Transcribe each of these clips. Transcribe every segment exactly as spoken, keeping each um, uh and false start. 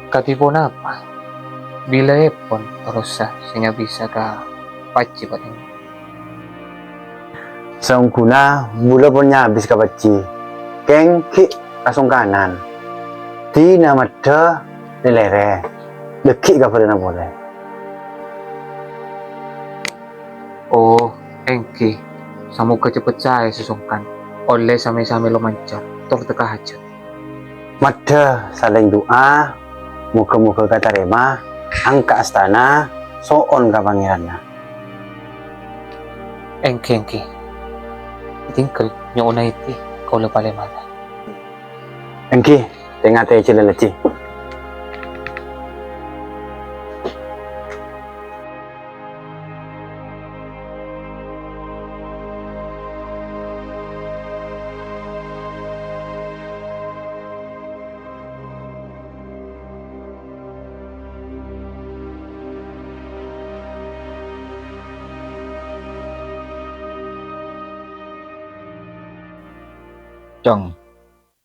Kadhi ponapa? Bilâèpon terrosa sè nyabisa ka pajhi patèng? Saongghuna bulâ pon nyabis ka pajhi, kèng ghi' kasongkanan. Dina maddhâ lèlèrè, dhâggi' kabhârâna polè. Oh, èngghi. Samoghâ cepet saè sè songkan, ollè samè-samè lo manca, tor tekka hajhât. Maddhâ salèng du'a, moghâ-moghâ katarèma, angka' astana, so'on ka Pangèranna. Èngghi, èngghi. Ètinggal nyo'ona èdhi kaulâ palèmana. Èngghi, tè-ngatè jhâlân ajhi. Cong,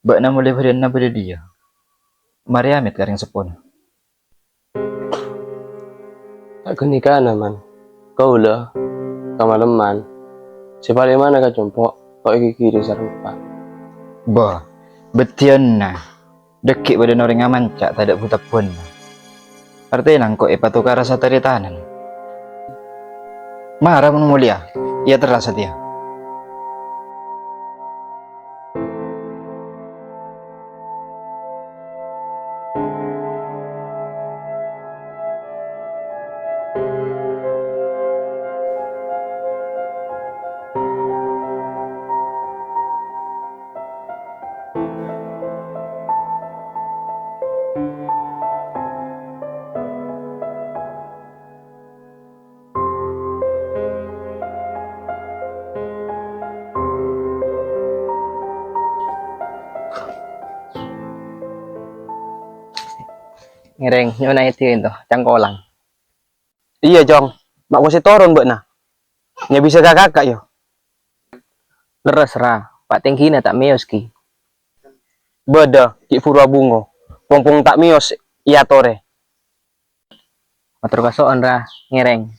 bâ'na molè bâdâna bâdâ dhiyâ? Marè amèt ka rèng seppona. Ta' ghânikana, Man. Kaulâ, kamalemman, sè palèmana ka compo' ko' èghighiri sareng eppa'. Bâh, bâddhiyânna. Dhâggi' bâdâna orèng amanca' tadâ' bu-tebbuna. Artèna engko' èpatokara sataretanan. Mara mon molèya, èyaterra satèya. Ngèrèng, nyo'ona èdhi ènto, cangkolang. Iyâ, Cong. Ma' kosè toron bâ'na. Nyabisa ka kaka', yâ. Lerres, Ra. Pa' tèngghina ta' mèyos, ghi. Bâdâ, ghi' buru abungo. Pong-pong ta' mèyos, èyatorè. Mator kaso'on, Ra. Ngèrèng.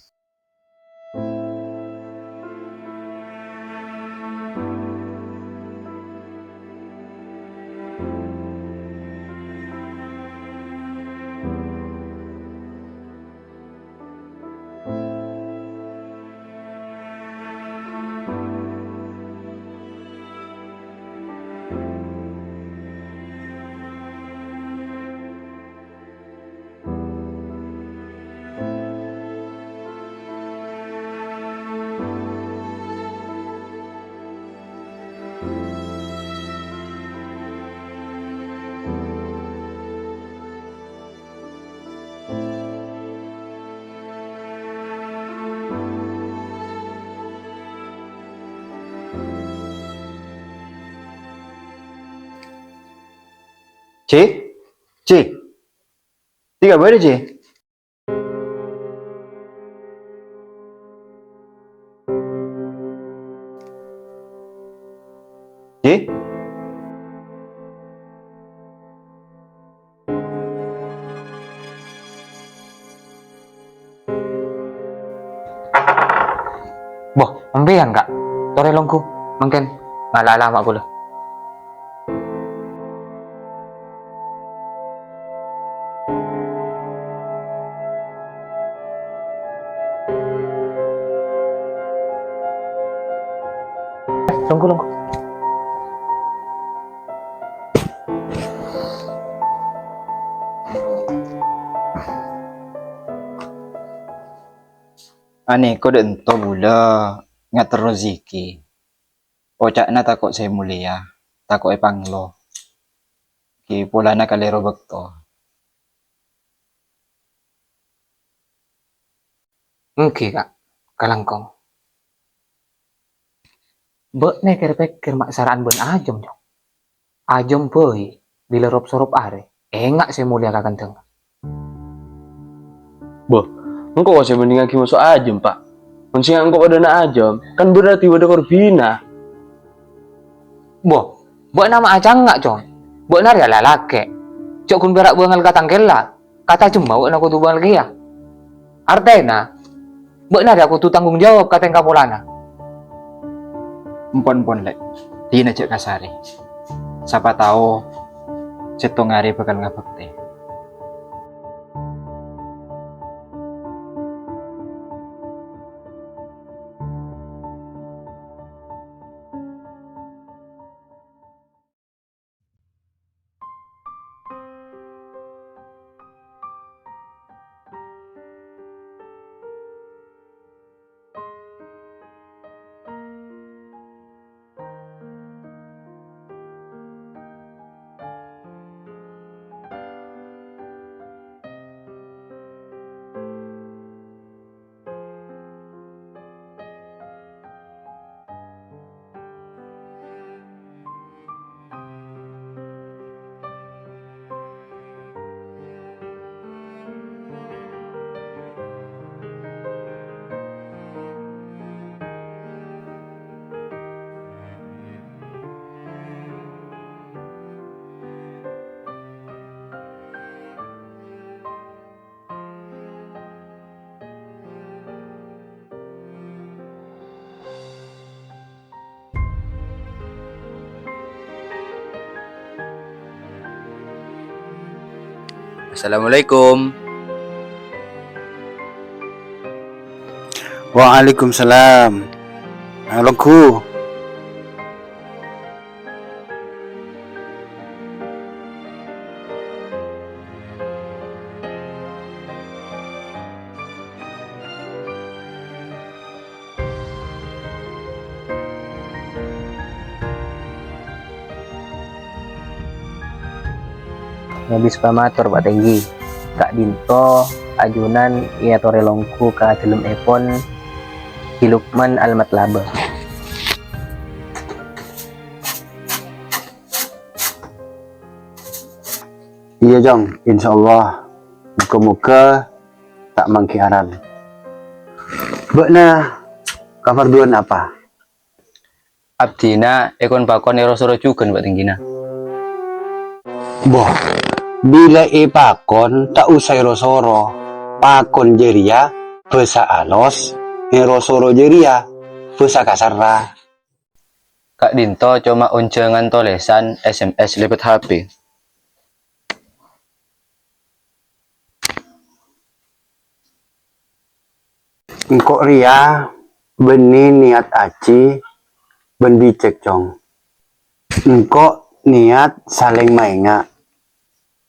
Ji? Ji? Dhika bâdâ, Ji? Ji? Boh, sampèyan, Ka'? Torè longghu, mangkèn ngala' alama' kaulâ. Longghu, longghu. Anèko dâ' ènto bulâ ngaterro zikir. Oca'na tako' sè molèya, tako' èpanglo. Ghi polana kalèro bâkto. Èngghi, Ka', kalangkong. Bâ'na kèr-pèkkèr ma' sara'an bân ajâm, Cong. Ajâm bhâi, bilâ rop-sorop arè, enga' sè molèya kakendhâng. Bâh, engko' sè bhândhingngaghi moso ajâm, Pa'. Mon sènga' engko' padâna ajâm, kan berarti bâdâ korbhina. Boh, bâ'na ma' acangnga', Cong. Bâ'na rèya lalakè'. Jhâ' ghun pèra' bângal ka tangkèlla. Kata jemma bâ'na kodhu bângkèya. Artèna, bâ'na rèya kodhu tanggung jawab ka tèngka polana. Empon-empon, Lè'. Dina jhâ' kasarè. Sapa tao, sèttong arè bhâkal ngabhâktè. Assalamualaikum. Waalaikumsalam. Alonggu. Ngabis pamator, Pa' Tèngghi. Ka'dinto ajunan èyatorè longghu ka dhâlemmèpon Ki Lukman Al-Matlaba. Iyâ, Cong. Insyaallah. Moghâ-moghâ ta' mangghi'âran. Bâ'na kaparlowan apa? Abdhina èkon-pakon èro-soro jhughân, Pa' Tèngghina. Boh, bilâ èpakon ta' osa èro-soro. Pakon jârèya bhâsa alos, èro-soro jârèya bhâsa kasarra. Ka'dinto coma onjhângan tolèsan S M S lèbât H P. Engko' rèya bânnè niyat aji bân bicèk, Cong. Engko' niyat salèng maènga'.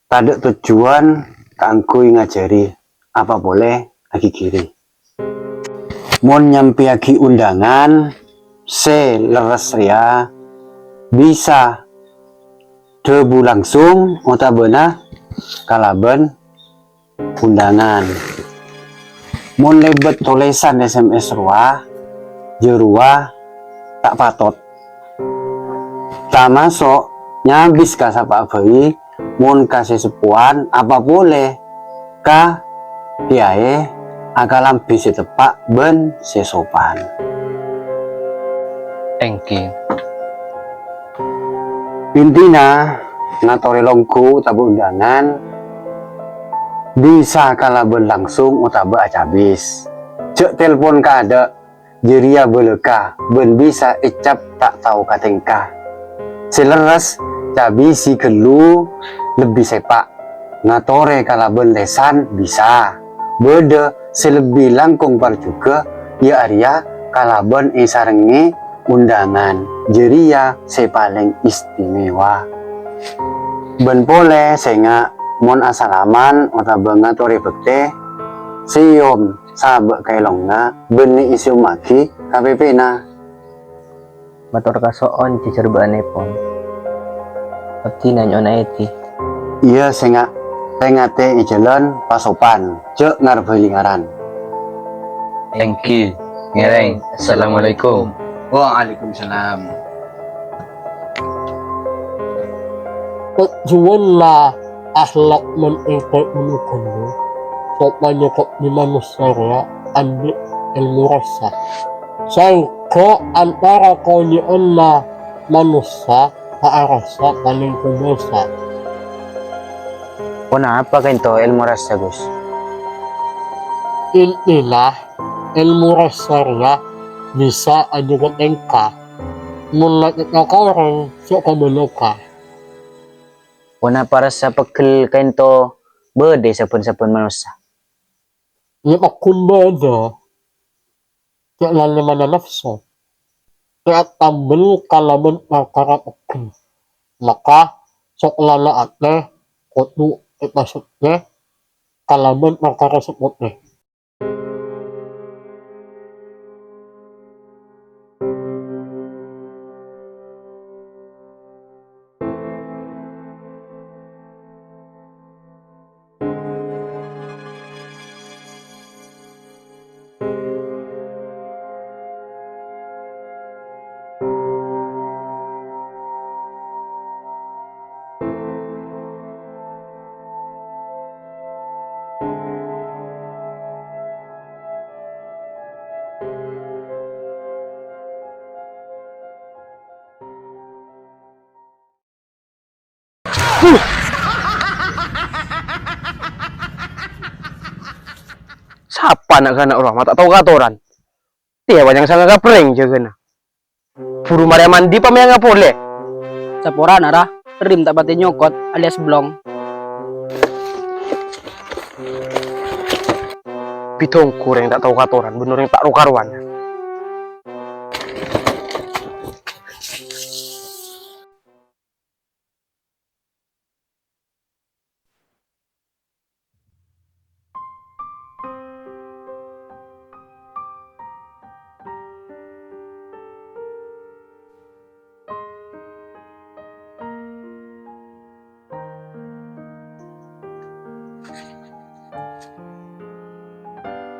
Tadâ' tojjhuwân kaangghuy ngajhâri, apa polè aghigghiri. Mon nyampèyaghi ondhângan sè lerres rèya bisa dhâbu langsung otabâna kalabân ondhângan. Mon lèbât tolèsan S M S rowa, jârowa ta' patot. Tamaso' nyabis ka sapa'a bhâi, mon ka sè seppowan apa polè ka kèyaè akalambhi sè teppa' bân sè sopan. Èngghi. Intina, ngatorè longghu otabâ ondhângan bisa kalabân langsung otabâ acabis. Jhâ' telpon kaadâ', jârèya bâlâkka bân bisa ècap ta' tao ka tèngka. Sè lerres, cabisi ghâllu lebbi sèpa'. Ngatorè kalabân lèsan bisa. Bâdâ sè lebbi langkong parjhughâ, iyâ arèya kalabân èsarengngè ondhângan. Jârèya sè palèng istimewa. Bân polè sènga' mon asalaman otabâ ngatorè bhâktè, sèyom sabâ' ka èlongnga bânnè èsèyommaghi ka pèpèna. Mator kaso'on jhâjhârbâ'annèpon. Abdhina nyo'ona èdhi. Iyâ, sènga', tè-ngatè è jhâlân pasopan, jhâ' ngarbhâli ngaran. Èngghi, ngèrèng. Assalamualaikum. Waalaikumsalam. Tojjhuwânna akhlak mon èngghi ghâllu, sopajâ ka'dinto manossa rèya andi' èlmo rassa. Sèngko' antara konyè'anna manossa ta' arassa palèng kobâsa. Ponapa ka'ento èlmo rassa, Gus? Intina, èlmo rassa rèya bisa anyokot èngka mon la ètaka orèng sè kabâlâkka. Ponapa rassa pegghel ka'ento bâdâ è sabbhân-sabbhân manossa? Yâ, pagghun bâdâ, cè' lalèmanna nafsu, sè atambel kalabân parkara pegghel. Maka, soklana atè kodhu èpasoccè kalabân parkara sè potè. Sapa na'-kana' rowa ma' ta' tao katoran? Tèya bânnya' sanga kaprèng jâgâna. Buru marè mandi pamèyangnga polè. Saporana, Ra, Rim ta' patè nyokot alias blong. Bidhong orèng ta' tao katoran, bân orèng ta' ro-karowan.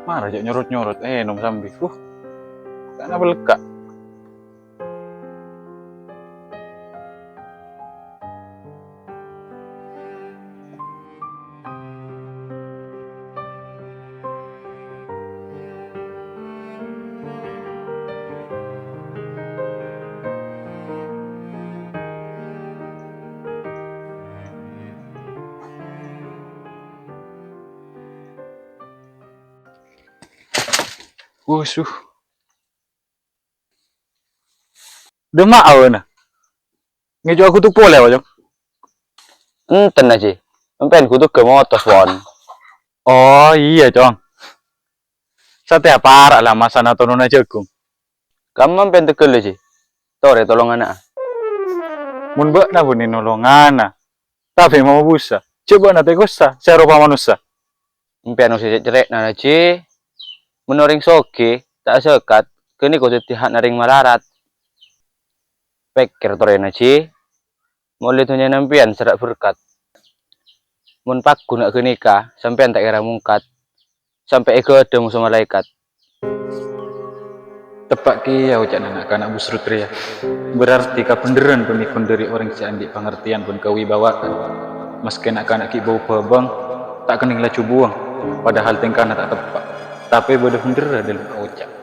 Mara jhâ' nyorot-nyorot, eh, ènom sambi. Uh, kana' pelka'. Wusuh. Dâmma'a bâ'na? Ngèco' aghuduk polè, Cong? Enten, Aji. Sampèyan ghudugghâ motos, pon. Oh, iyâ, Cong. Satèya para' la masana tonona jhâghung. Kamma sampèyan tegghâl, Aji. Torè tolong ana'a. Mon bâ'na bânnè nolongana, tapè mabusa, jhâ' bâ'na tèkosa sè aropa manossa. Sampèyan osa cè'-cerrè'na, Aji. Mon orèng soghi ta' zakat, ghânèka dhâddhi ha'na rèng malarat. Pèkkèr torèna, Ji. Molaè dhunnyana sampèyan sèrra' berkat. Mon paggun ghânèka, sampèyan ta' kèra mongkat, sampè' èghâdhâng moso malaèkat. Teppa' kèya oca'na na'-kana' busrut rèya. Berarti kabhendherran bânnè bhendherrè orèng sè andi' pangartèyan bân kawibawaan. Maskè na'-kana' ghi' bâu bhâbâng, ta' kennèng laju buwâng, padahal tèngkana ta' teppa'. Tapè bâdâ bhendherra dâlem oca'.